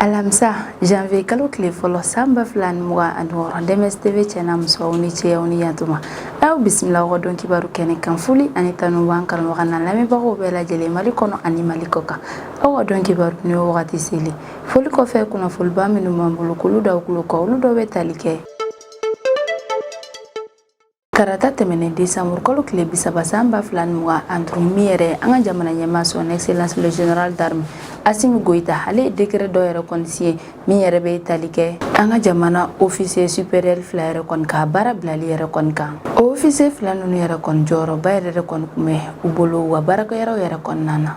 Alamisa, janvier kalo tile fɔlɔ, san 2026, DMS TV cɛ n'a muso, aw ni ce, aw ni yantuma, aw bisimila aw ka don kibaru kɛnɛ kan. Foli ani tanu b'an kanubaga n'a lamɛnbagaw bɛɛ lajɛlen, Mali kɔnɔ ani Mali kɔ kan. Aw ka don kibaru ni wagati seli, foli kɔfɛ, kunnafoniba minnu b'an bolo k'olu da kulo kan, olu dɔ bɛ tali kɛ: tarata tɛmɛnen, décembre kalo tile 30, san 2025, min yɛrɛ an ka jamana ɲɛmaa, son excellence le général d'armée Assimi Goïta, ale ye décret dɔ yɛrɛ kɔni signé, min yɛrɛ bɛ tali kɛ an ka jamana officier supérieur fila yɛrɛ kɔni ka baara bilali yɛrɛ kɔni kan. O officier fila ninnu yɛrɛ kɔni, jɔyɔrɔba yɛrɛ de kɔni tun bɛ u bolo u ka baarakɛyɔrɔ yɛrɛ kɔnɔna na.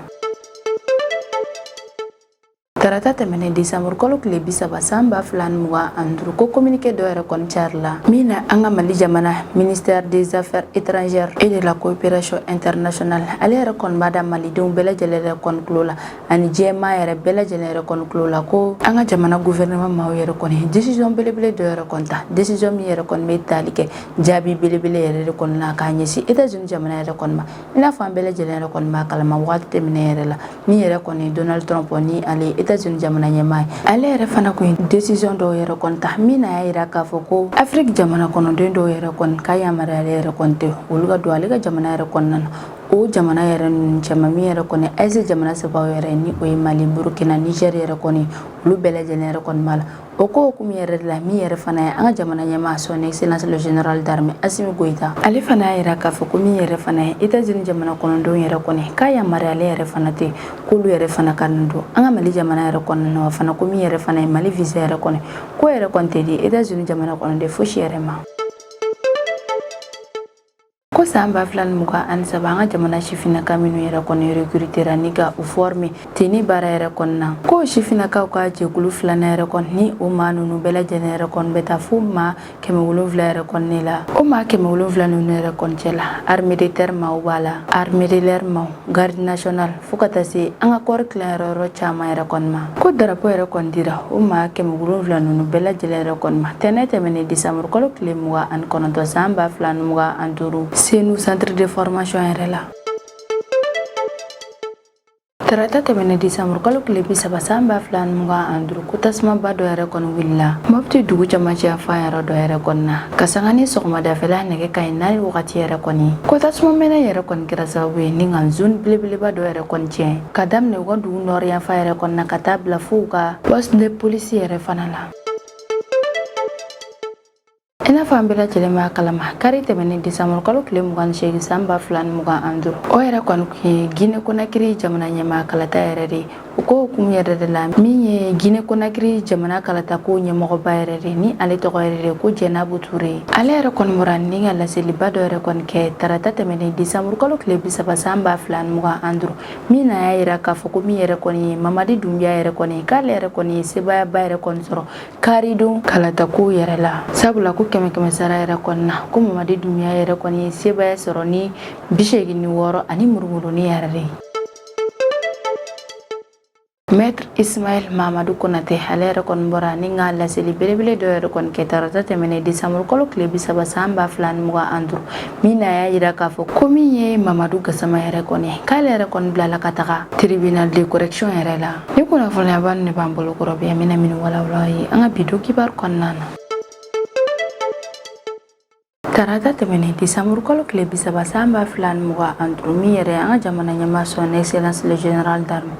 Tarata tɛmɛnen, décembre kalo tile 30, san 2025, ko communiqué dɔ yɛrɛ kɔni carila, min na an ka Mali jamana ministère des Affaires étrangères et de la Coopération internationale, ale yɛrɛ kɔni b'a da malidenw bɛɛ lajɛlen yɛrɛ kɔni tulo la ani diɲɛmaa yɛrɛ bɛɛ lajɛlen yɛrɛ kɔni tulo la, ko an ka jamana gouvernement maaw yɛrɛ kɔni décision belebele dɔ yɛrɛ kɔni ta, décision min yɛrɛ kɔni bɛ tali kɛ jaabi belebele yɛrɛ de kɔni na k'a ɲɛsin États-Unis jamana yɛrɛ kɔni ma. I n'a fɔ an bɛɛ lajɛlen yɛrɛ kɔni b'a kalama, wagati tɛmɛnen yɛrɛ la, min yɛrɛ kɔni Donald Trump, ni ale États-Unis jamana ɲɛmaa ye, ale yɛrɛ fana kun ye décision dɔw yɛrɛ kɔni ta, min na y'a yira k'a fɔ ko Afrique jamana kɔnɔden dɔw yɛrɛ kɔni k'a yamaruyalen yɛrɛ kɔni tɛ olu ka don ale ka jamana yɛrɛ kɔnɔna na. O jamana yɛrɛ ninnu cɛma, min yɛrɛ kɔni AES jamana sabaw yɛrɛ, ni o ye Mali, Burukina, Niger yɛrɛ kɔni, olu bɛɛ lajɛlen yɛrɛ kɔni b'a la. O ko hukumu yɛrɛ de la, min yɛrɛ fana ye an ka jamana ɲɛmaa, son excellence le général d'armée Assimi Goïta, ale fana y'a yira k'a fɔ ko min yɛrɛ fana ye États-Unis jamana kɔnɔdenw yɛrɛ kɔni k'a yamaruyalen yɛrɛ fana tɛ k'olu yɛrɛ fana ka nin don an ka Mali jamana yɛrɛ kɔnɔna na. Wa fana ko min yɛrɛ fana ye Mali visa yɛrɛ kɔni, ko yɛrɛ kɔni tɛ di États-Unis jamana kɔnɔden fosi yɛrɛ ma. Ko san 2023, an ka jamana sifinnaka minnu yɛrɛ kɔni recrutera ni ka u former tenue baara yɛrɛ kɔnɔna, ko sifinnakaw ka jɛkulu filanan yɛrɛ kɔni, ni o maa ninnu bɛɛ lajɛlen yɛrɛ kɔni bɛ taa fo maa 700 yɛrɛ kɔni la. O maa 700 ninnu yɛrɛ kɔni cɛ la, armée de terre maaw b'a la, armée de l'air maaw, garde nationale, fo ka taa se an ka corps tilayɔrɔ yɔrɔ caman yɛrɛ kɔni ma. Ko drapeau yɛrɛ kɔni dira o maa 700 ninnu bɛɛ lajɛlen yɛrɛ kɔni ma tɛnɛ tɛmɛnen, décembre kalo tile 29, san 2025, Senu centre de formation yɛrɛ la. Tarata tɛmɛnen, décembre kalo tile 30, san 2025, ko tasumaba dɔ yɛrɛ kɔni wulila Mopti dugu camancɛ fan yɛrɛ dɔ yɛrɛ kɔni na, ka sanga ni sɔgɔmadafɛla nɛgɛ kaɲɛ 4 wagati yɛrɛ kɔni. Ko tasuma mɛnɛ yɛrɛ kɔni kɛra sababu ye ni ka zone belebeleba dɔ yɛrɛ kɔni tiɲɛ, ka daminɛ u ka dugu nord yanfan yɛrɛ kɔni na ka taa bila fo u ka poste de police yɛrɛ fana la. I n'a fɔ an bɛɛ lajɛlen b'a kalama, kari tɛmɛnen, décembre kalo tile 28, san 2025, o yɛrɛ kɔni tun ye Guinée Conakry jamana ɲɛmaa kalata yɛrɛ de ye. O ko hukumu yɛrɛ de la, min ye Guinée Conakry jamana kalata ko ɲɛmɔgɔba yɛrɛ de, ni ale tɔgɔ yɛrɛ de ko Jɛnabu Ture, ale yɛrɛ kɔni bɔra ni ka laseliba dɔ yɛrɛ kɔni kɛ tarata tɛmɛnen, décembre kalo tile 30, san 2025, min na y'a yira k'a fɔ ko min yɛrɛ kɔni ye Mamadi Doumbouya yɛrɛ kɔni, k'ale yɛrɛ kɔni ye sebaayaba yɛrɛ kɔni sɔrɔ karidon kalatako yɛrɛ la, sabula ko kɛmɛ kɛmɛ sara yɛrɛ kɔni na, ko Mamadi Doumbouya yɛrɛ kɔni ye sebaaya sɔrɔ ni 86 ani murumuruni yɛrɛ de ye. Maître Ismaël Mamadou Konate, ale yɛrɛ kɔni bɔra ni ka laseli belebele dɔ yɛrɛ kɔni kɛ tarata tɛmɛnen, décembre kalo tile 30, san 2025, min na y'a yira k'a fɔ ko min ye Mamadu Gasama yɛrɛ kɔni, k'ale yɛrɛ kɔni bilala ka taga tribunal de correction yɛrɛ la. Ni kunnafoniyaba de b'an bolo kɔrɔ bi, an bɛna minnu walawala ye an ka bi don kibaru kɔnɔna na. Tarata tɛmɛnen, décembre kalo tile 30, san 2025, min yɛrɛ an ka jamana ɲɛmaa, son excellence le général d'armée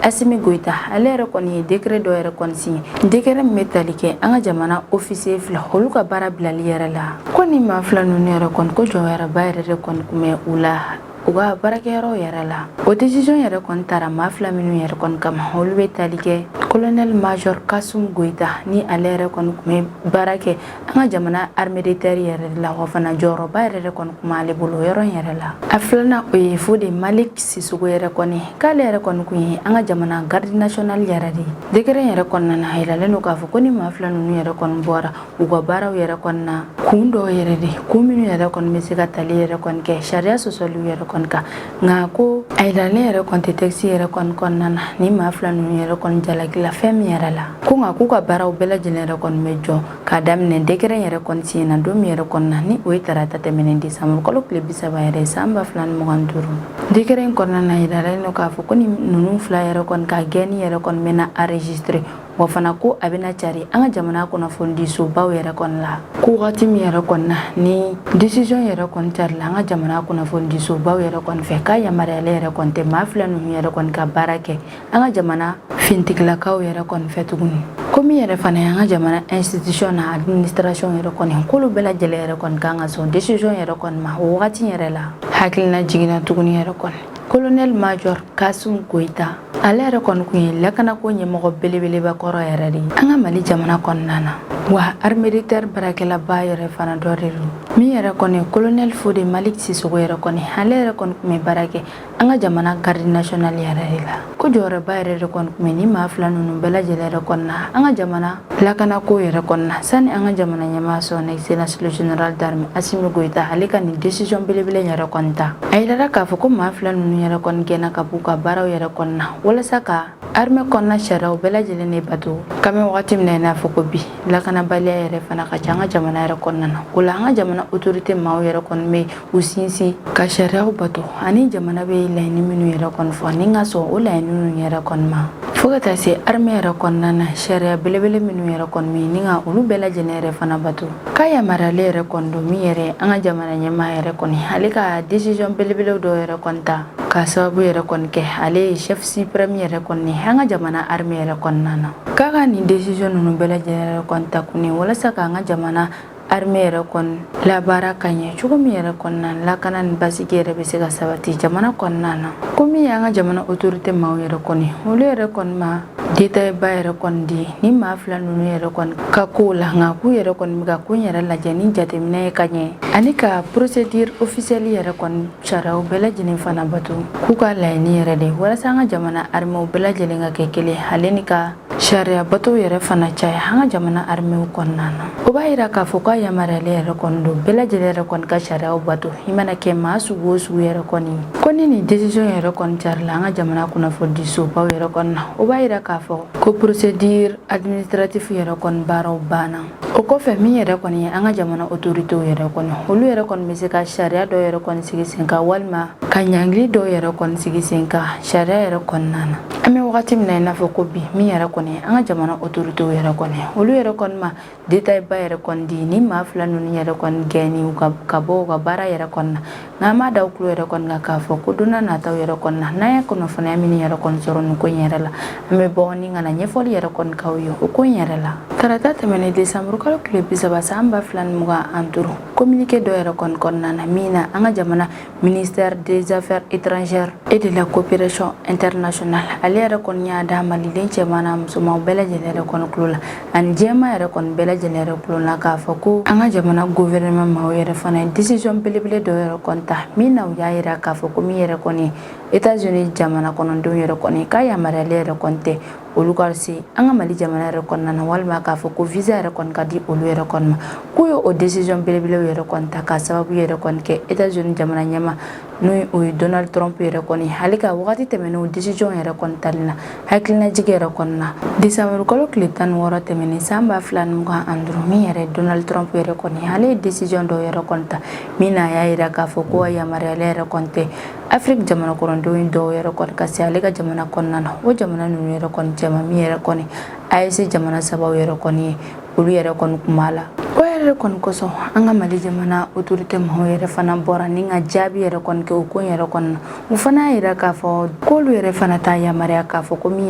Assimi Goïta, ale yɛrɛ kɔni ye décret dɔ yɛrɛ kɔni signé, décret min bɛ tali kɛ an ka jamana officier fila, olu ka baara bilali yɛrɛ la. Ko ni maa fila ninnu yɛrɛ kɔni, ko jɔyɔrɔba yɛrɛ de kɔni tun bɛ u la u ka baarakɛyɔrɔ yɛrɛ la. O décision yɛrɛ kɔni tara maa fila minnu yɛrɛ kɔni kama, olu bɛ tali kɛ colonel major Kasum Goïta, ni ale yɛrɛ kɔni tun bɛ baara kɛ an ka jamana armée de terre yɛrɛ de la, wa fana jɔyɔrɔba yɛrɛ de kɔni tun b'ale bolo yɔrɔ in yɛrɛ la. A filanan, o ye Fode Malik Sissoco yɛrɛ kɔni, k'ale yɛrɛ kɔni kun ye an ka jamana garde nationale yɛrɛ de ye. Décret yɛrɛ kɔnɔna na, a yiralen don k'a fɔ ko ni maa fila ninnu yɛrɛ kɔni bɔra u ka baaraw yɛrɛ kɔni na, kun dɔw yɛrɛ de, kun minnu yɛrɛ kɔni bɛ se ka tali yɛrɛ kɔni kɛ sariya sɔsɔliw yɛrɛ kɔni kan. Nka ko a yiralen yɛrɛ kɔni tɛ texte yɛrɛ kɔni kɔnɔna na ni maa fila ninnu yɛrɛ kɔni jalakila fɛn min yɛrɛ la. Ko nka k'u ka baaraw bɛɛ lajɛlen yɛrɛ kɔni bɛ jɔ k'a daminɛ décret yɛrɛ kɔni signé don min yɛrɛ kɔni na, ni o ye tarata tɛmɛnen, décembre kalo tile 30 yɛrɛ, san 2025. Décret in kɔnɔna na, yiralen don k'a fɔ ko ni ninnu fila yɛrɛ kɔni ka gɛnni yɛrɛ kɔni bɛna enregistrer. Wa fana ko a bɛna cari an ka jamana kunnafonidisobaw yɛrɛ kɔni la. Ko wagati min yɛrɛ kɔni na ni décision yɛrɛ kɔni carila an ka jamana kunnafonidisobaw yɛrɛ kɔni fɛ, k'a yamaruyalen yɛrɛ kɔni tɛ maa fila ninnu yɛrɛ kɔni ka baara kɛ an ka jamana finitigilakaw yɛrɛ kɔni fɛ tuguni. Ko min yɛrɛ fana ye an ka jamana institution na administration yɛrɛ kɔni, k'olu bɛɛ lajɛlen yɛrɛ kɔni kan ka sɔn décision yɛrɛ kɔni ma o wagati yɛrɛ la. Hakilina jiginna tuguni yɛrɛ kɔni, colonel major Kasum Goyita, ale yɛrɛ kɔni kun ye lakanako ɲɛmɔgɔ belebeleba kɔrɔ yɛrɛ de ye an ka Mali jamana kɔnɔna na, wa armée de terre baarakɛlaba yɛrɛ fana dɔ de don. Min yɛrɛ kɔni ye colonel Fode Malik Sisoko yɛrɛ kɔni, ale yɛrɛ kɔni kun bɛ baara kɛ an ka jamana garde nationale yɛrɛ de la. Ko jɔyɔrɔba yɛrɛ de kɔni kun bɛ ni maa fila ninnu bɛɛ lajɛlen yɛrɛ kɔni na an ka jamana lakanako yɛrɛ kɔni na, sani an ka jamana ɲɛmaa son excellence le général d'armée Assimi Goïta, ale ka nin décision belebele yɛrɛ kɔni ta. A yirara k'a fɔ ko maa fila ninnu yɛrɛ kɔni gɛnna ka b'u ka baaraw yɛrɛ kɔni na walasa ka armée kɔnɔna sariyaw bɛɛ lajɛlen de bato. K'an bɛ wagati min na i n'a fɔ ko bi, lakanabaliya yɛrɛ fana ka ca an ka jamana yɛrɛ kɔnɔna na. O la, an ka jamana autorité maaw yɛrɛ kɔni bɛ u sinsin ka sariyaw bato ani jamana bɛ laɲini minnu yɛrɛ kɔni fɔ, ni ka sɔn o laɲini ninnu yɛrɛ kɔni ma, fo ka taa se armée yɛrɛ kɔnɔna na sariya belebele minnu yɛrɛ kɔni bɛ ni ka olu bɛɛ lajɛlen yɛrɛ fana bato. K'a yamaruyalen yɛrɛ kɔni don min yɛrɛ an ka jamana ɲɛmaa yɛrɛ kɔni, ale ka décision belebele dɔw yɛrɛ kɔni ta ka sababu yɛrɛ kɔni kɛ ale ye chef suprême yɛrɛ kɔni an ka jamana armée yɛrɛ kɔnɔna na. K'a ka nin décision ninnu bɛɛ lajɛlen yɛrɛ kɔni ta kun ye walasa k'an ka jamana armée yɛrɛ kɔni labaara ka ɲɛ cogo min yɛrɛ kɔnɔna lakana ni basigi yɛrɛ bɛ se ka sabati jamana kɔnɔna na. Ko min y'an ka jamana autorité maaw yɛrɛ kɔni, olu yɛrɛ kɔni ma détail ba yɛrɛ kɔni di ni maa fila ninnu yɛrɛ kɔni ka kow la, nka k'u yɛrɛ kɔni bɛ ka ko in yɛrɛ lajɛ ni jateminɛ ye ka ɲɛ ani ka procédure officielle yɛrɛ kɔni sariyaw bɛɛ lajɛlen fana bato. K'u ka laɲini yɛrɛ de walasa an ka jamana armée bɛɛ lajɛlen ka kɛ kelen, ale ni ka sariya bato yɛrɛ fana caya an ka jamana armée kɔnɔna na. O b'a yira k'a fɔ k'a yamaruyalen yɛrɛ kɔni don bɛɛ lajɛlen yɛrɛ kɔni ka sariyaw bato, i mana kɛ maa sugu o sugu yɛrɛ kɔni. Ko ni nin décision yɛrɛ kɔni carila an ka jamana kunnafonidisobaw yɛrɛ kɔni na, o b'a yira k'a fɔ ko procédure administrative yɛrɛ kɔni baaraw banna. O kɔfɛ, min yɛrɛ kɔni ye an ka jamana autorités yɛrɛ kɔni, olu yɛrɛ kɔni bɛ se ka sariya dɔw yɛrɛ kɔni sigi sen kan, walima ka ɲangili dɔw yɛrɛ kɔni sigi sen kan sariya yɛrɛ kɔnɔna na. An bɛ wagati min na i n'a fɔ ko bi, min yɛrɛ kɔni an ka jamana autorités yɛrɛ kɔni, olu yɛrɛ kɔni ma détail ba yɛrɛ kɔni di ni maa fila ninnu yɛrɛ kɔni gɛnni ka bɔ u ka baara yɛrɛ kɔni na. Nka an b'a da u tulo yɛrɛ kɔni kan k'a fɔ ko don nataw yɛrɛ kɔni na, n'an ye kunnafoniya minnu yɛrɛ kɔni sɔrɔ nin ko in yɛrɛ la, an bɛ bɔ ni ka na ɲɛfɔli yɛrɛ kɔni k'aw ye o ko in yɛrɛ la. Tarata tɛmɛnen, décembre kalo tile 30 san 2025, communiqué dɔ yɛrɛ kɔni kɔnɔna na, min na an ka jamana ministère des affaires étrangères et de la coopération internationale, ale yɛrɛ kɔni y'a da maliden cɛman n'a musomanw bɛɛ lajɛlen yɛrɛ kɔni tulo la ani jɛman yɛrɛ kɔni bɛɛ lajɛlen yɛrɛ tulo la, k'a fɔ ko an ka jamana gouvernement maaw yɛrɛ fana ye décision belebele dɔ yɛrɛ kɔni ta, min na u y'a yira k'a fɔ ko min yɛrɛ kɔni États-Unis jamana kɔnɔdenw yɛrɛ kɔni, k'a yamaruyalen yɛrɛ kɔni tɛ olu ka se an ka Mali jamana yɛrɛ kɔnɔna na, walima k'a fɔ ko visa yɛrɛ kɔni ka di olu yɛrɛ kɔni ma. K'u ye o décision belebelew yɛrɛ kɔni ta k'a sababu yɛrɛ kɔni kɛ États-Unis jamana ɲɛmaa, n'o o ye Donald Trump yɛrɛ kɔni, ale ka wagati tɛmɛnenw décision yɛrɛ kɔni tali la. Hakilinajigi yɛrɛ kɔni na, décembre kalo tile 16 tɛmɛnen san 2025, min yɛrɛ Donald Trump yɛrɛ kɔni, ale ye décision dɔw yɛrɛ kɔni ta, min na a y'a yira k'a fɔ ko yamaruyalen yɛrɛ kɔni tɛ Afiriki jamana kɔnɔdenw dɔw yɛrɛ kɔni ka se ale ka jamana kɔnɔna na. O jamana ninnu yɛrɛ kɔni cɛma, min yɛrɛ kɔni AES jamana sabaw yɛrɛ kɔni ye, olu yɛrɛ kɔni kun b'a la. O yɛrɛ kɔni kosɔn, an ka Mali jamana autorité maaw yɛrɛ fana bɔra ni ka jaabi yɛrɛ kɔni kɛ o ko yɛrɛ kɔni na. U fana y'a yira k'a fɔ k'olu yɛrɛ fana t'a yamaruya k'a fɔ ko min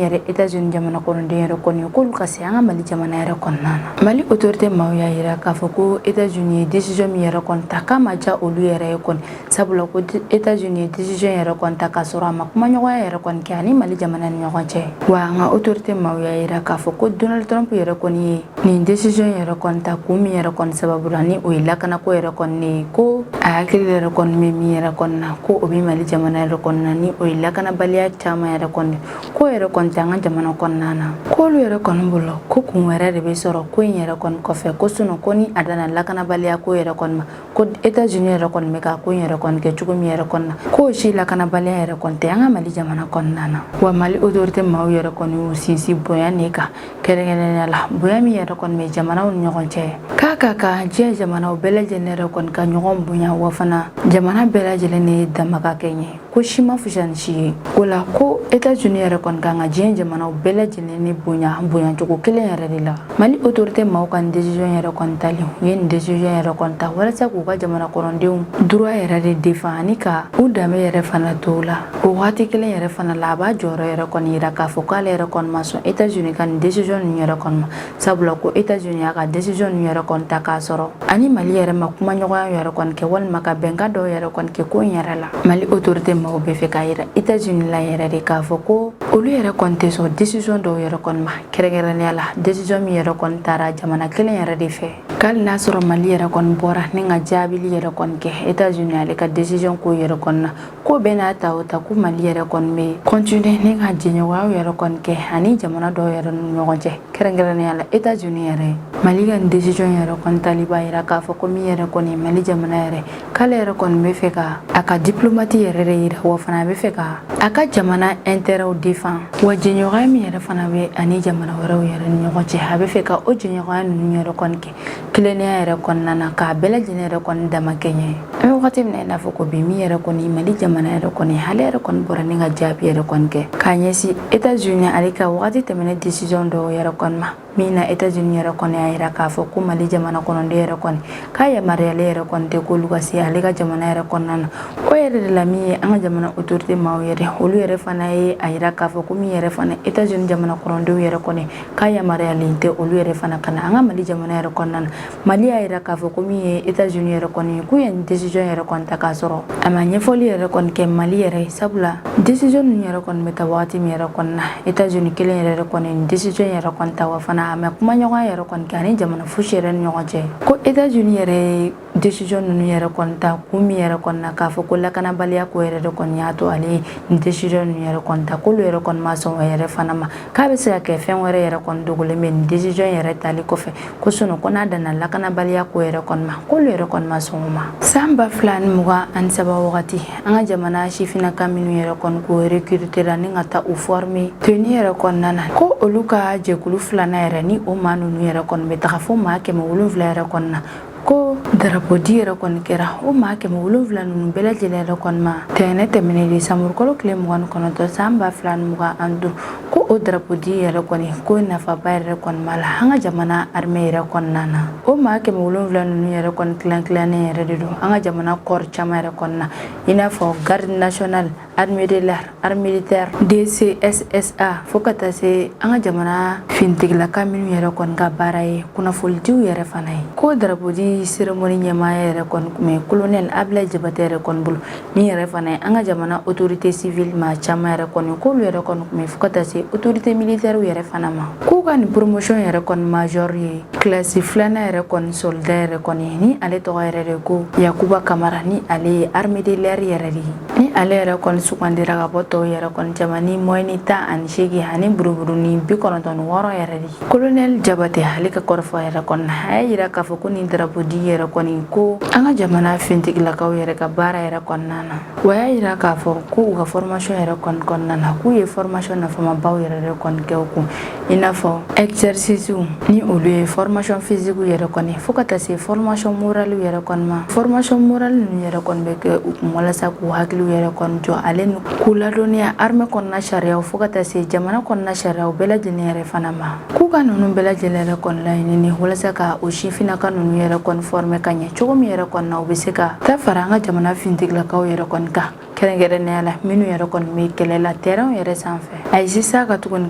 yɛrɛ États-Unis jamana kɔnɔden yɛrɛ kɔni ye, k'olu ka se an ka Mali jamana yɛrɛ kɔnɔna na. Mali autorité maaw y'a yira k'a fɔ ko États-Unis ye décision min yɛrɛ kɔni ta, k'a ma diya olu yɛrɛ ye kɔni, sabula ko États-Unis ye décision yɛrɛ kɔni ta k'a sɔrɔ a ma kumaɲɔgɔnya yɛrɛ kɔni kɛ ani Mali jamana ni ɲɔgɔn cɛ. Wa an ka autorité maaw y'a yira k'a fɔ ko Donald Trump yɛrɛ kɔni ye nin décision yɛrɛ kɔni ta kun min yɛrɛ kɔni sababu la, ni o ye lakanako yɛrɛ kɔni ye, ko a hakili yɛrɛ kɔni bɛ min yɛrɛ kɔni na, ko o bɛ Mali jamana yɛrɛ kɔni na, ni o ye lakanabaliya caman yɛrɛ kɔni ko yɛrɛ kɔni tɛ an ka jamana kɔnɔna na. K'olu yɛrɛ kɔni bolo, ko kun wɛrɛ de bɛ sɔrɔ ko in yɛrɛ kɔni kɔfɛ, ko sinon ko ni a danna lakanabaliya ko yɛrɛ kɔni ma, ko États-Unis yɛrɛ kɔni bɛ ka ko in yɛrɛ kɔni kɛ cogo min yɛrɛ kɔni na, k'o si lakanabaliya yɛrɛ kɔni tɛ an ka Mali jamana kɔnɔna na. Wa Mali autorité maaw yɛrɛ kɔni y'u sinsin bonya nin kan, kɛrɛnkɛrɛnnenya la bonya min yɛrɛ kɔni bɛ jamanaw ni ɲɔgɔn cɛ, k'a ka kan diɲɛ jamanaw bɛɛ lajɛlen yɛrɛ kɔni ka ɲɔgɔn bonya, wa fana jamana bɛɛ lajɛlen ni dama ka kɛɲɛ. Ko si ma fisa ni si ye. O la ko États-Unis yɛrɛ kɔni kan ka diɲɛ jamanaw bɛɛ lajɛlen ni bonya bonyacogo kelen yɛrɛ de la. Mali autorité maaw ka nin décision yɛrɛ kɔni tali, u ye nin décision yɛrɛ kɔni ta walasa k'u ka jamana kɔnɔdenw droit yɛrɛ de défend ani ka u danbe yɛrɛ fana to la. O waati kelen yɛrɛ fana la, a b'a jɔyɔrɔ yɛrɛ kɔni yira k'a fɔ k'ale yɛrɛ kɔni ma sɔn États-Unis ka nin décision ninnu yɛrɛ kɔni ma, sabula ko États-Unis y'a ka décision ninnu yɛrɛ kɔni ta k'a sɔrɔ ani Mali yɛrɛ ma kumaɲɔgɔnya yɛrɛ kɔni kɛ walima ka bɛnkan dɔw yɛrɛ kɔni kɛ ko in yɛrɛ la. Mali autorité maaw bɛ fɛ k'a yira États-Unis la yɛrɛ de k'a fɔ ko olu yɛrɛ kɔni tɛ sɔn décision dɔw yɛrɛ kɔni ma, kɛrɛnkɛrɛnnenya la décision min yɛrɛ kɔni taara jamana kelen yɛrɛ de fɛ. K'ali n'a sɔrɔ Mali yɛrɛ kɔni bɔra ni ka jaabili yɛrɛ kɔni kɛ États-Unis ale ka décision ko yɛrɛ kɔni na, ko bɛɛ n'a ta o ta, ko Mali yɛrɛ kɔni bɛ continuer ni ka jɛɲɔgɔnyaw yɛrɛ kɔni kɛ ani jamana dɔw yɛrɛ ni ɲɔgɔn cɛ, kɛrɛnkɛrɛnnenya la États-Unis yɛrɛ. Mali ka nin décision yɛrɛ kɔni tali b'a yira k'a fɔ ko min yɛrɛ kɔni Mali jamana yɛrɛ, k'ale yɛrɛ kɔni bɛ fɛ ka a ka diplomatie yɛrɛ de yira, wa fana a bɛ fɛ ka a ka jamana intérêt défend, wa jɛɲɔgɔnya min yɛrɛ fana bɛ ani jamana wɛrɛw yɛrɛ ni ɲɔgɔn cɛ, a bɛ fɛ ka o jɛɲɔgɔnya ninnu yɛrɛ kɔni kɛ tilennenya yɛrɛ kɔnɔna na, k'a bɛɛ lajɛlen yɛrɛ kɔni dama kɛɲɛ. An bɛ wagati min na i n'a fɔ ko bi, min yɛrɛ kɔni Mali jamana yɛrɛ kɔni, ale yɛrɛ kɔni bɔra ni ka jaabi yɛrɛ kɔni kɛ k'a ɲɛsin États-Unis ale ka wagati tɛmɛnen décision dɔw yɛrɛ kɔni ma, min na États-Unis yɛrɛ kɔni y'a yira k'a fɔ ko Mali jamana kɔnɔden yɛrɛ kɔni k'a yamaruyalen yɛrɛ kɔni tɛ k'olu ka se ale ka jamana yɛrɛ kɔnɔna na. O yɛrɛ de la, min ye an ka jamana autorité maaw yɛrɛ, olu yɛrɛ fana ye a yira k'a fɔ ko min yɛrɛ fana États-Unis jamana kɔnɔdenw yɛrɛ kɔni k'a yamaruyalen tɛ olu yɛrɛ fana ka na an ka Mali jamana yɛrɛ kɔnɔna na. Mali y'a yira k'a fɔ ko min ye États-Unis yɛrɛ kɔni ye, k'u ye nin décision yɛrɛ kɔni ta k'a sɔrɔ a ma ɲɛfɔli yɛrɛ kɔni kɛ Mali yɛrɛ ye, sabula décision ninnu yɛrɛ kɔni bɛ ta wagati min yɛrɛ kɔni na, États-Unis kelen yɛrɛ kɔni nin décision yɛrɛ kɔni ta, wa fana a ma kumaɲɔgɔnya yɛrɛ kɔni kɛ ani jamana fosi yɛrɛ ni ɲɔgɔn cɛ. Ko États-Unis yɛrɛ ye décision ninnu yɛrɛ kɔni ta kun min yɛrɛ kɔni na, k'a fɔ ko lakanabaliya ko yɛrɛ de kɔni y'a to ale ye nin décision ninnu yɛrɛ kɔni ta, k'olu yɛrɛ kɔni ma sɔn o yɛrɛ fana ma, k'a bɛ se ka kɛ fɛn wɛrɛ yɛrɛ kɔni dogolen bɛ nin décision yɛrɛ tali kɔfɛ, ko sinon ko n'a danna lakanabaliya ko yɛrɛ kɔni ma, k'olu yɛrɛ kɔni ma sɔn o ma. San 2023 wagati, an ka jamana sifinnaka minnu yɛrɛ kɔni ko recruter la ni ka taa u former tenue yɛrɛ kɔnɔna na, ko olu ka jɛkulu filanan yɛrɛ ni o maa ninnu yɛrɛ kɔni bɛ taga fo maa 700 yɛrɛ kɔni na, ko drapeau di yɛrɛ kɔni kɛra o maa 700 ninnu bɛɛ lajɛlen yɛrɛ kɔni ma tɛnɛ tɛmɛnen desanburukalo tile 29 san 2025. Ko o drapeau di yɛrɛ kɔni, ko nafaba yɛrɛ kɔni b'a la an ka jamana armée yɛrɛ kɔnɔna na. O maa 700 ninnu yɛrɛ kɔni tilan tilannen yɛrɛ de don an ka jamana corps caman yɛrɛ kɔni na, i n'a fɔ garde nationale, armée de l'air, armée militaire, DCSSA, fo ka taa se an ka jamana finitigilaka minnu yɛrɛ kɔni ka baara ye kunnafonidiw yɛrɛ fana ye. Ko drapeau di cérémonie ɲɛmaaya yɛrɛ kɔni tun bɛ colonel Ablaye Jabate yɛrɛ kɔni bolo, min yɛrɛ fana ye an ka jamana autorité civile maa caman yɛrɛ kɔni, k'olu yɛrɛ kɔni tun bɛ, fo ka taa se autorité militaire yɛrɛ fana ma. K'u ka nin promotion yɛrɛ kɔni major ye kilasi filanan yɛrɛ kɔni soldat yɛrɛ kɔni, ni ale tɔgɔ yɛrɛ de ko Yakuba Kamara, ni ale ye armée de l'air yɛrɛ de ye, ni ale yɛrɛ kɔni sugandira ka bɔ tɔw yɛrɛ kɔni cɛma ni moyenne 18 ani buruburu ni 96 yɛrɛ de. Colonel Jabate ale ka kɔrɔfɔ yɛrɛ kɔni na, a y'a yira k'a fɔ ko nin drapeau di yɛrɛ kɔni, ko an ka jamana finitigilakaw yɛrɛ ka baara yɛrɛ kɔnɔna na, wa y'a yira k'a fɔ ko u ka formation yɛrɛ kɔni kɔnɔna na, k'u ye formation nafamabaw yɛrɛ de kɔni kɛ u kun, i n'a fɔ exercice ni olu ye formation physique yɛrɛ kɔni, fo ka taa se formation morale yɛrɛ kɔni ma. Formation morale ninnu yɛrɛ kɔni bɛ kɛ u kun walasa k'u hakiliw yɛrɛ kɔni jɔ ale ni k'u ladɔnniya armée kɔnɔna sariyaw, fo ka taa se jamana kɔnɔna sariyaw bɛɛ lajɛlen yɛrɛ fana ma. K'u ka ninnu bɛɛ lajɛlen yɛrɛ kɔni laɲini walasa ka o sifinnaka ninnu yɛrɛ kɔni former ka ɲɛ cogo min yɛrɛ kɔni na, u bɛ se ka taa fara an ka jamana finitigilakaw yɛrɛ kɔni kan, kɛrɛnkɛrɛnnenya la minnu yɛrɛ kɔni bɛ kɛlɛ la terrain yɛrɛ sanfɛ. A ye sisan ka tuguni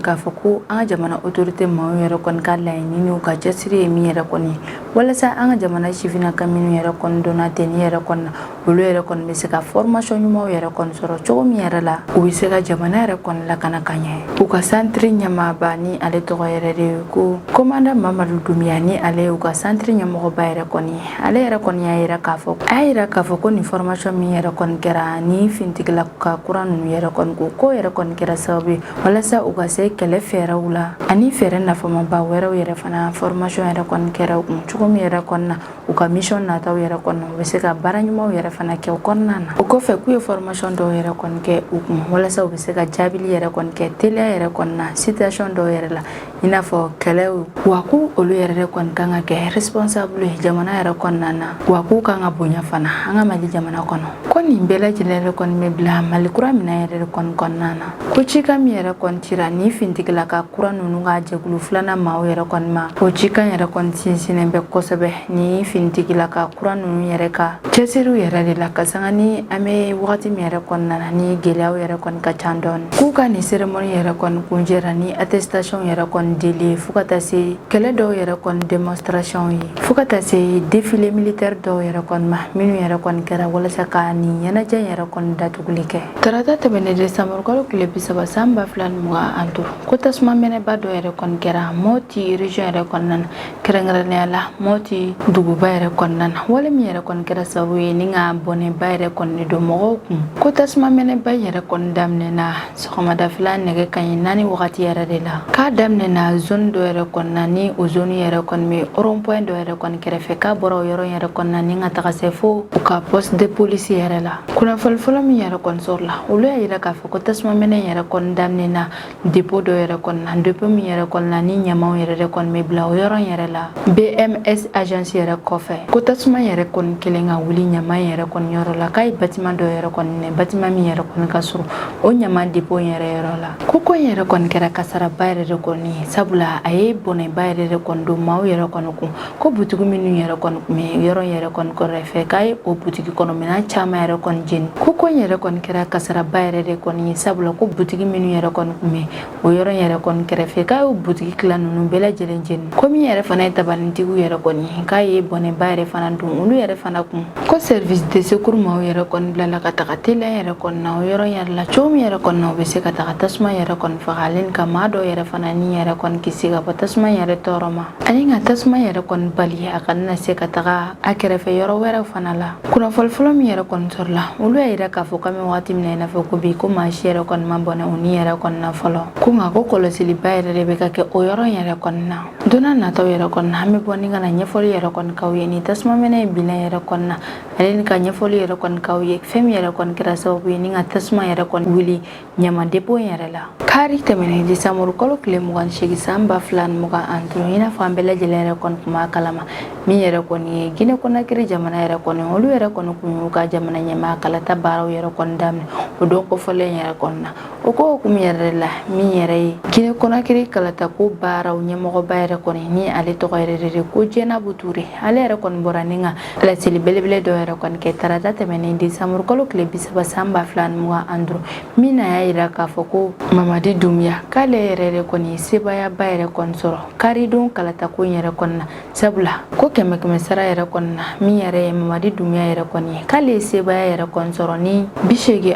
k'a fɔ ko an ka jamana autorité maaw yɛrɛ kɔni ka laɲini n'u ka cɛsiri ye min yɛrɛ kɔni ye walasa an ka jamana sifinnaka minnu yɛrɛ kɔni donna tenue yɛrɛ kɔni na, olu yɛrɛ kɔni bɛ se ka formation ɲumanw yɛrɛ kɔni sɔrɔ cogo min yɛrɛ la, u bɛ se ka jamana yɛrɛ kɔni lakana ka ɲɛ. U ka centre ɲɛmaaba, ni ale tɔgɔ yɛrɛ de ye ko commandant Mamadu Dunbiya, ni ale ye u ka centre ɲɛmɔgɔba yɛrɛ kɔni ye, ale yɛrɛ kɔni y'a yira k'a fɔ a y'a yira k'a fɔ ko nin formation min yɛrɛ kɔni kɛra ni finitigilaka kura ninnu yɛrɛ kɔni, ko yɛrɛ kɔni kɛra sababu ye walasa u ka se kɛlɛ fɛɛrɛw la ani fɛɛrɛ nafamaba wɛrɛw yɛrɛ fana. Formation yɛrɛ kɔni kɛra u kun cogo min yɛrɛ kɔni na, u ka mission nataw yɛrɛ kɔnɔ, u bɛ se ka baara ɲumanw yɛrɛ fana kɛ o kɔnɔna na. O kɔfɛ, k'u ye formation dɔw yɛrɛ kɔni kɛ u kun walasa u bɛ se ka jaabili yɛrɛ kɔni kɛ teliya yɛrɛ kɔni na situation dɔw yɛrɛ la, i n'a fɔ kɛlɛw, wa k'u olu yɛrɛ de kɔni kan ka kɛ responsable ye jamana yɛrɛ kɔnɔna na, wa k'u kan ka bonya fana an ka Mali jamana kɔnɔ. Ko nin bɛɛ lajɛlen yɛrɛ kɔni kɔni bɛ bila Mali kura minɛn yɛrɛ de kɔni kɔnɔna na. Ko cikan min yɛrɛ kɔni cira ni finitigilaka kura ninnu ka jɛkulu filanan maaw yɛrɛ kɔni ma, o cikan yɛrɛ kɔni sinsinnen bɛ kosɛbɛ ni finitigilaka kura ninnu yɛrɛ ka cɛsiriw yɛrɛ de la, ka sanga ni an bɛ wagati min yɛrɛ kɔnɔna na ni gɛlɛyaw yɛrɛ kɔni ka ca dɔɔni. K'u ka nin cérémonie yɛrɛ kɔni kuncɛra ni attestation yɛrɛ kɔni dili ye, fo ka taa se kɛlɛ dɔw yɛrɛ kɔni démonstration ye, fo ka taa se défilé militaire dɔw yɛrɛ kɔni ma, minnu yɛrɛ kɔni kɛra walasa ka nin ɲɛnajɛ yɛrɛ kɔni datuguli kɛ. Tarata tɛmɛnen décembre kalo tile 30 san 2025, ko tasuma mɛnɛba dɔ yɛrɛ kɔni kɛra Mɔti région yɛrɛ kɔnɔna na, kɛrɛnkɛrɛnnenya la Mɔti duguba yɛrɛ kɔnɔna na, wale min yɛrɛ kɔni kɛra sababu ye ni ka bɔnɛba yɛrɛ kɔni don mɔgɔw kun. Ko tasuma mɛnɛba yɛrɛ kɔni daminɛna sɔgɔmadafɛla nɛgɛ kanɲɛ 4 wagati yɛrɛ de la, k'a daminɛna zone dɔ yɛrɛ kɔnɔna, ni o zone yɛrɛ kɔni bɛ rond point dɔ yɛrɛ kɔni kɛrɛfɛ, k'a bɔra o yɔrɔ yɛrɛ kɔnɔna ni ka taga se fo u ka poste de police yɛrɛ la. Kunnafoni fɔlɔ min yɛrɛ kɔni sɔrɔla, olu y'a yira k'a fɔ ko tasuma mɛnɛ yɛrɛ kɔni daminɛna dépôt dɔ yɛrɛ kɔnɔna, dépôt min yɛrɛ kɔnɔna ni ɲamanw yɛrɛ de kɔni bɛ bila o yɔrɔ yɛrɛ la, BMS agence yɛrɛ kɔfɛ. Ko tasuma yɛrɛ kɔni kelen ka wuli ɲaman yɛrɛ kɔni yɔrɔ la, k'a ye bâtiment dɔ yɛrɛ kɔni minɛ, bâtiment min yɛrɛ kɔni ka surun o ɲaman dépôt yɛrɛ yɔrɔ la. Ko ko in yɛrɛ kɔni kɛra kasaraba yɛrɛ de kɔni ye, sabula a ye bɔnɛba yɛrɛ de kɔni don maaw yɛrɛ kɔni kun. Ko butigi minnu yɛrɛ kɔni tun bɛ yɔrɔ yɛrɛ kɔni kɛrɛfɛ, k'a ye o butigi kɔnɔ minɛn caman yɛrɛ kɔni jeni. Ko ko in yɛrɛ kɔni kɛra kasaraba yɛrɛ de kɔni ye, sabula ko butigi minnu yɛrɛ kɔni tun bɛ o yɔrɔ yɛrɛ kɔni kɛrɛfɛ, k'a y'o butigi tila ninnu bɛɛ lajɛlen jeni. Ko min yɛrɛ fana ye tabanitigiw yɛrɛ kɔni ye, k'a ye bɔnɛba yɛrɛ fana don olu yɛrɛ fana kun. Ko service de secours maaw yɛrɛ kɔni bilala ka taga teliya yɛrɛ kɔni na o yɔrɔ yɛrɛ la, cogo min yɛrɛ kɔni na u bɛ se ka taga tasuma yɛrɛ kɔni faga, ale ni ka maa dɔw yɛrɛ fana ni yɛrɛ kɔni kisi ka bɔ tasuma yɛrɛ tɔɔrɔ ma, ani ka tasuma yɛrɛ kɔni bali a kana na se ka taga a kɛrɛfɛ yɔrɔ wɛrɛw fana la. Kunnafoni fɔlɔ min yɛrɛ kɔni sɔrɔla, olu y'a yira k'a fɔ k'an bɛ wagati min na i n'a fɔ ko bi, ko maa si yɛrɛ kɔni ma bɔnɛ u ni yɛrɛ kɔni na fɔlɔ. Ko nka ko kɔlɔsiliba yɛrɛ de bɛ ka kɛ o yɔrɔ yɛrɛ kɔni na. Don n'a nataw yɛrɛ kɔni na, an bɛ bɔ ni ka na ɲɛfɔli yɛrɛ kɔni k'aw ye ni tasuma mɛnɛ in binna yɛrɛ kɔni na, ale ni ka ɲɛfɔli yɛrɛ kɔni k'aw ye fɛn min yɛrɛ kɔni kɛra sababu ye ni ka tasuma yɛrɛ kɔni wuli ɲama dépôt yɛrɛ la. Kari tɛmɛnen décembre kalo tile 28 san 2025, i n'a fɔ an bɛɛ lajɛlen yɛrɛ kɔni tun b'a kalama, min yɛrɛ kɔni ye Guinée Conakry jamana yɛrɛ kɔni, olu yɛrɛ kɔni kun y'u ka jamana ɲɛmaa kalata baaraw yɛrɛ kɔni daminɛ o don kofɔlen yɛrɛ kɔni na. O ko hukumu yɛrɛ la, min yɛrɛ ye Guinée Conakry kalatako baaraw ɲɛmɔgɔba yɛrɛ kɔni, ni ale tɔgɔ yɛrɛ de ko Jɛnabu Ture, ale yɛrɛ kɔni bɔra ni ka laseli belebele dɔ yɛrɛ kɔni kɛ tarata tɛmɛnen décembre kalo tile 30 san 2025, min na y'a yira k'a fɔ ko Mamadi Doumbouya k'ale yɛrɛ de kɔni ye sebaayaba yɛrɛ kɔni sɔrɔ karidon kalatako in yɛrɛ kɔni na, sabula ko kɛmɛ kɛmɛ sara yɛrɛ kɔni na, min yɛrɛ ye Mamadi Doumbouya yɛrɛ kɔni ye, k'ale ye sebaaya yɛrɛ kɔni sɔrɔ ni 86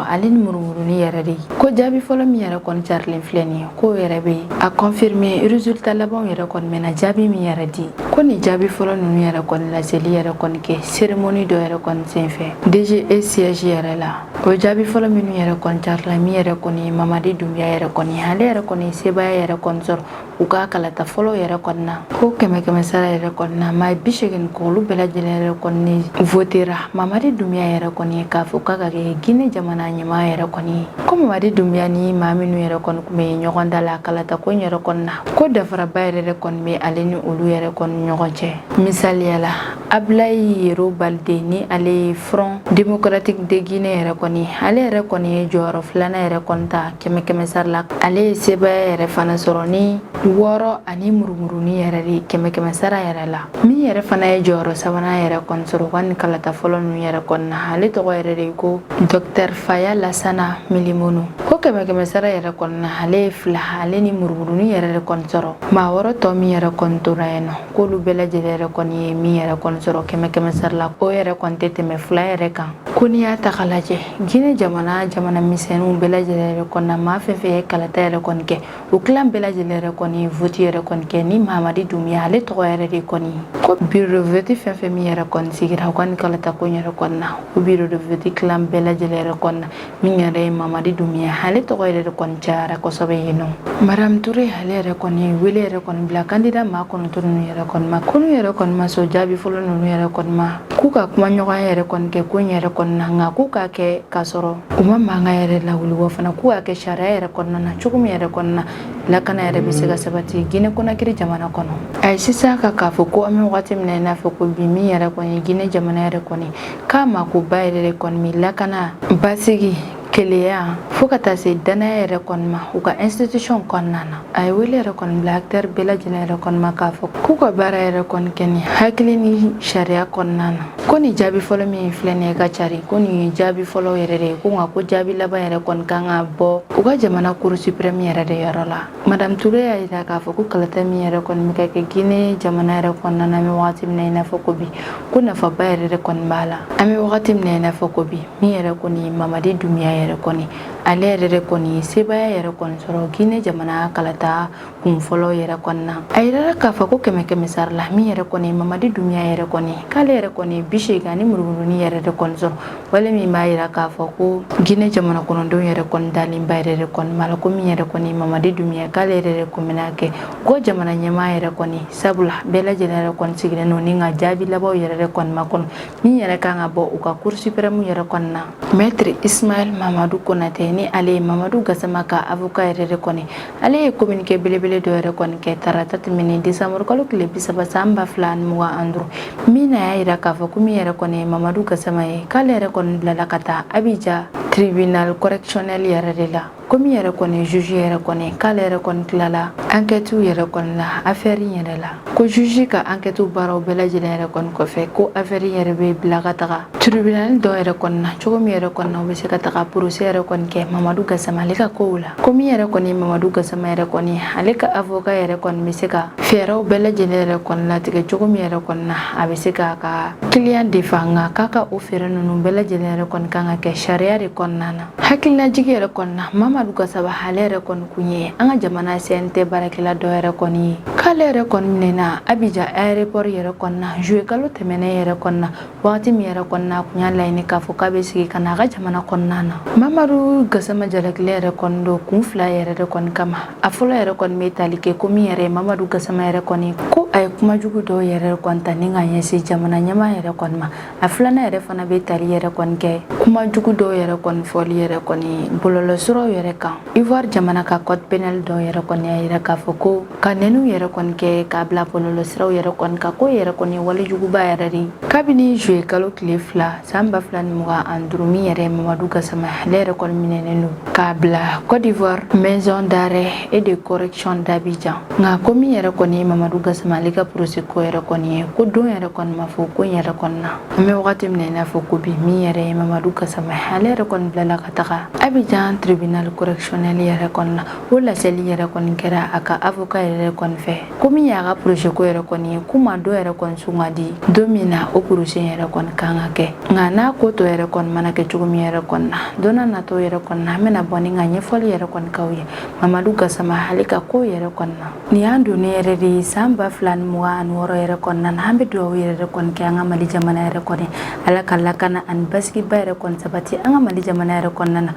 ale ni murumuruni yɛrɛ de ye. Ko jaabi fɔlɔ min yɛrɛ kɔni carilen filɛ nin ye, k'o yɛrɛ bɛ a confirmer résultat labanw yɛrɛ kɔni bɛna jaabi min yɛrɛ di. Ko nin jaabi fɔlɔ ninnu yɛrɛ kɔni laseli yɛrɛ kɔni kɛ cérémonie dɔ yɛrɛ kɔni senfɛ DGE siège yɛrɛ la. O jaabi fɔlɔ minnu yɛrɛ kɔni carila, min yɛrɛ kɔni ye Mamadi Doumbouya yɛrɛ kɔni, ale yɛrɛ kɔni sebaaya yɛrɛ kɔni sɔrɔ u ka kalata fɔlɔ yɛrɛ kɔni na, ko kɛmɛ kɛmɛ sara yɛrɛ kɔni na, maa 80 kɔ, olu bɛɛ lajɛlen yɛrɛ kɔni votera Mamadi Doumbouya yɛrɛ kɔni ye k'a fɔ k'a ka kɛ Guinée jamana ɲɛmaa yɛrɛ kɔni ye. Ko Mamadi Doumbouya ni maa minnu yɛrɛ kɔni tun bɛ ɲɔgɔn da la kalata ko yɛrɛ kɔni na, ko danfaraba yɛrɛ de kɔni bɛ ale ni olu yɛrɛ kɔni ɲɔgɔn cɛ. Misaliya la, Ablaye Yero Balde, ni ale ye Front démocratique de Guinée yɛrɛ kɔni, ale yɛrɛ kɔni ye jɔyɔrɔ filanan yɛrɛ kɔni ta kɛmɛ kɛmɛ sara la, ale ye sebaaya yɛrɛ fana sɔrɔ ni 6 ani murumuruni yɛrɛ de kɛmɛ kɛmɛ sara yɛrɛ la. Min yɛrɛ fana ye jɔyɔrɔ sabanan yɛrɛ kɔni sɔrɔ u ka nin kalata fɔlɔ ninnu yɛrɛ kɔni na, ale tɔgɔ yɛrɛ de ye ko Docteur Faya Lasana Milimonu, ko kɛmɛ kɛmɛ sara yɛrɛ kɔni na, ale ye 2 ale ni murumuruni yɛrɛ de kɔni sɔrɔ. Maa 6 tɔ min yɛrɛ kɔni tora yen nɔ, k'olu bɛɛ lajɛlen yɛrɛ kɔni ye min yɛrɛ kɔni sɔrɔ kɛmɛ kɛmɛ sara la, o yɛrɛ kɔni tɛ tɛmɛ 2 yɛrɛ kan. Ko n'i y'a ta k'a lajɛ, Guinée jamana jamana misɛnninw bɛɛ lajɛlen yɛrɛ kɔni na, maa fɛn fɛn ye kalata yɛrɛ kɔni kɛ, o kilan bɛɛ lajɛlen yɛrɛ kɔni ye vote yɛrɛ kɔni kɛ ni Mamadi Doumbouya ale tɔgɔ yɛrɛ de kɔni ye. Ko bureau de vote fɛn fɛn min yɛrɛ kɔni sigira u ka nin kalata ko yɛrɛ kɔni na, o bureau de vote kilan bɛɛ lajɛlen yɛrɛ kɔni na, min yɛrɛ ye Mamadi Doumbouya ale tɔgɔ yɛrɛ de kɔni cayara kosɛbɛ yen nɔ. Madame Touré ale yɛrɛ kɔni ye wele yɛrɛ kɔni bila kandida maa 9 ninnu yɛrɛ kɔni ma, ko n'u yɛrɛ kɔni ma sɔn jaabi fɔlɔ ninnu yɛrɛ kɔni ma, k'u ka kuma ɲɔgɔnya yɛrɛ kɔni kɛ ko in yɛrɛ kɔni na, nka k'u k'a kɛ k'a sɔrɔ u ma mankan yɛrɛ lawuli, wa fana k'u k'a kɛ sariya yɛrɛ kɔnɔna na, cogo min yɛrɛ kɔnɔna lakana yɛrɛ bɛ se ka sabati Guinée Conakry jamana kɔnɔ. A ye sisan ka k'a fɔ ko an bɛ wagati min na i n'a fɔ ko bi, min yɛrɛ kɔni Guinée jamana yɛrɛ kɔni k'a makoba yɛrɛ de kɔni bɛ lakana, basigi, kelenya, fo ka taa se danaya yɛrɛ kɔni ma u ka institution kɔnɔna na. A ye wele yɛrɛ kɔni bila acteur bɛɛ lajɛlen yɛrɛ kɔni ma k'a fɔ k'u ka baara yɛrɛ kɔni kɛ ni hakili ni sariya kɔnɔna na. Ko nin jaabi fɔlɔ min filɛ nin ye ka cari, ko nin ye jaabi fɔlɔ yɛrɛ de ye, ko nka ko jaabi laban yɛrɛ kɔni kan ka bɔ u ka jamana Cour suprême yɛrɛ de yɔrɔ la. Madame Touré y'a jira k'a fɔ ko kalata min yɛrɛ kɔni bɛ ka kɛ Guinée jamana yɛrɛ kɔnɔna na, an bɛ wagati min na i n'a fɔ ko bi, ko nafaba yɛrɛ de kɔni b'a la. An bɛ wagati min na i n'a fɔ ko bi, min yɛrɛ kɔni Mamadi Doumbouya yɛrɛ kɔni, ale yɛrɛ de kɔni sebaaya yɛrɛ kɔni sɔrɔ Guinée jamana kalata kun fɔlɔ yɛrɛ kɔni na. A yirala k'a fɔ ko kɛmɛ kɛmɛ sara la, min yɛrɛ kɔni Mamadi Doumbouya yɛrɛ kɔni, k'ale yɛrɛ kɔni 80 ni murumuruni yɛrɛ de kɔni sɔrɔ, wale min b'a yira k'a fɔ ko Guinée jamana kɔnɔdenw yɛrɛ kɔni dalenba yɛrɛ de kɔni b'a la ko min yɛrɛ kɔni Mamadi Doumbouya, k'ale yɛrɛ de kɔni bɛna kɛ ko jamana ɲɛmaa yɛrɛ kɔni, sabula bɛɛ lajɛlen yɛrɛ kɔni sigilen don ni ka jaabi labanw yɛrɛ de kɔni makɔnɔ min yɛrɛ kan ka bɔ u ka Cour suprême yɛrɛ kɔni na. Maître Ismaël Mamadou Konaté, ni ale ye Mamadu Gassama ka avocat yɛrɛ de kɔni, ale ye communiqué belebele dɔ yɛrɛ kɔni kɛ tarata tɛmɛnen décembre kalo tile 30 san 2025, min na y'a yira k'a fɔ ko min yɛrɛ kɔni ye Mamadu Gassama ye, k'ale yɛrɛ kɔni bilala ka taa Abidjan tribunal correctionnel yɛrɛ de la, ko min yɛrɛ kɔni juge yɛrɛ kɔni, k'ale yɛrɛ kɔni tilala enquête yɛrɛ kɔni la affaire in yɛrɛ la, ko juge ka enquête baaraw bɛɛ lajɛlen yɛrɛ kɔni kɔfɛ, ko affaire in yɛrɛ bɛ bila ka taga tribunal dɔ yɛrɛ kɔni na, cogo min yɛrɛ kɔni na u bɛ se ka taga procès yɛrɛ kɔni kɛ Mamadu Gassama ale ka kow la, ko min yɛrɛ kɔni Mamadu Gassama yɛrɛ kɔni, ale ka avocat yɛrɛ kɔni bɛ se ka fɛɛrɛw bɛɛ lajɛlen yɛrɛ kɔni latigɛ, cogo min yɛrɛ kɔni na a bɛ se k'a ka client défend, nka k'a ka o fɛɛrɛ ninnu bɛɛ lajɛlen yɛrɛ kɔni kan ka kɛ sariya de kɔnɔna na. Hakililajigi yɛrɛ kɔni na, Mamadu Gassama ale yɛrɛ kɔni kun ye an ka jamana CNT baarakɛla dɔ yɛrɛ kɔni ye, k'ale yɛrɛ kɔni minɛna Abidjan aéroport yɛrɛ kɔni na juillet kalo tɛmɛnen yɛrɛ kɔni na, wagati min yɛrɛ kɔni na a kun y'a laɲini k'a fɔ k'a bɛ sigi ka na a ka jamana kɔnɔna na. Mamadu Gassama jalakilen yɛrɛ kɔni don kun fila yɛrɛ de kɔni kama. A fɔlɔ yɛrɛ kɔni bɛ tali kɛ ko min yɛrɛ ye Mamadu Gassama yɛrɛ kɔni, ko a ye kumajugu dɔw yɛrɛ kɔni ta ni ka ɲɛsin jamana ɲɛmaa yɛrɛ kɔni ma. A filanan yɛrɛ fana bɛ tali yɛrɛ kɔni kɛ kumajugu dɔw yɛrɛ kɔni fɔli yɛrɛ kɔni bɔlɔlɔsiraw yɛrɛ kan. Ivoire jamana ka code pénal dɔw yɛrɛ kɔni y'a yira k'a fɔ ko ka nɛniw yɛrɛ kɔni kɛ k'a bila bɔlɔlɔsiraw yɛrɛ kɔni kan, ko yɛrɛ kɔni walejuguba yɛrɛ de. Kabini juillet kalo tile 2 san 2025, min yɛrɛ ye Mamadu Gassama, ale yɛrɛ kɔni minɛnen don k'a bila Côte d'Ivoire maison d'arrêt et de correction d'Abidjan. Nka ko min yɛrɛ kɔni ye Mamadu Gassama ale ka procès ko yɛrɛ kɔni ye, ko don yɛrɛ kɔni ma fɔ ko in yɛrɛ kɔni na. An bɛ wagati min na i n'a fɔ ko bi, min yɛrɛ ye Mamadu Gassama, ale yɛrɛ kɔni bilala ka taga Abidjan tribunal correctionnel yɛrɛ kɔni na. O laseli yɛrɛ kɔni kɛra a ka avocat yɛrɛ kɔni fɛ, ko min y'a ka procès ko yɛrɛ kɔni ye, k'u ma dɔ yɛrɛ kɔni sugandi don min na o procès yɛrɛ kɔni kan ka kɛ. Nka n'a ko tɔ yɛrɛ kɔni mana kɛ cogo min yɛrɛ kɔni na, don n'a nataw yɛrɛ kɔni na, an bɛna bɔ ni ka ɲɛfɔli yɛrɛ kɔni k'aw ye Mamadu Gassama ale ka ko yɛrɛ kɔni na. Nin y'an donnen yɛrɛ de ye san 2026 yɛrɛ kɔnɔna na. An bɛ dugawu yɛrɛ de kɔni kɛ an ka Mali jamana yɛrɛ kɔni, Ala ka lakana ani basigiba yɛrɛ kɔni sabati an ka Mali jamana yɛrɛ kɔnɔna na.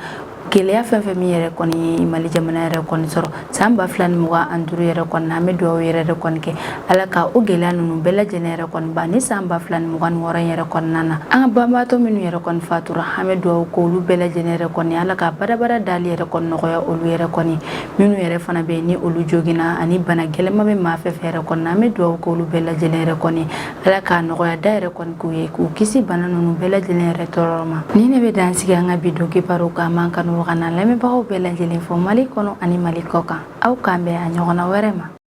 Gɛlɛya fɛn fɛn min yɛrɛ kɔni ye Mali jamana yɛrɛ kɔni sɔrɔ san 2025 yɛrɛ kɔni na, an bɛ dugawu yɛrɛ de kɔni kɛ Ala ka o gɛlɛya ninnu bɛɛ lajɛlen yɛrɛ kɔni ban ni san 2026 yɛrɛ kɔnɔna na. An ka banbaatɔ minnu yɛrɛ kɔni fatura, an bɛ dugawu k'olu bɛɛ lajɛlen yɛrɛ kɔni, Ala ka badabada dali yɛrɛ kɔni nɔgɔya olu yɛrɛ kɔni. Minnu yɛrɛ fana bɛ yen ni olu joginna ani bana gɛlɛnma bɛ maa fɛn fɛn yɛrɛ kɔni na, an bɛ dugawu k'olu bɛɛ lajɛlen yɛrɛ kɔni, Ala k'a nɔgɔya da yɛrɛ kɔni k'u ye, k'u kisi bana ninnu bɛɛ lajɛlen yɛrɛ tɔɔrɔ ma. Ni ne bɛ dan sigi an ka bi don kibaru kan, an kanu ka na lamɛnbagaw bɛɛ lajɛlen fo Mali kɔnɔ ani Mali kɔ kan. Aw k'an bɛn a ɲɔgɔnna wɛrɛ ma.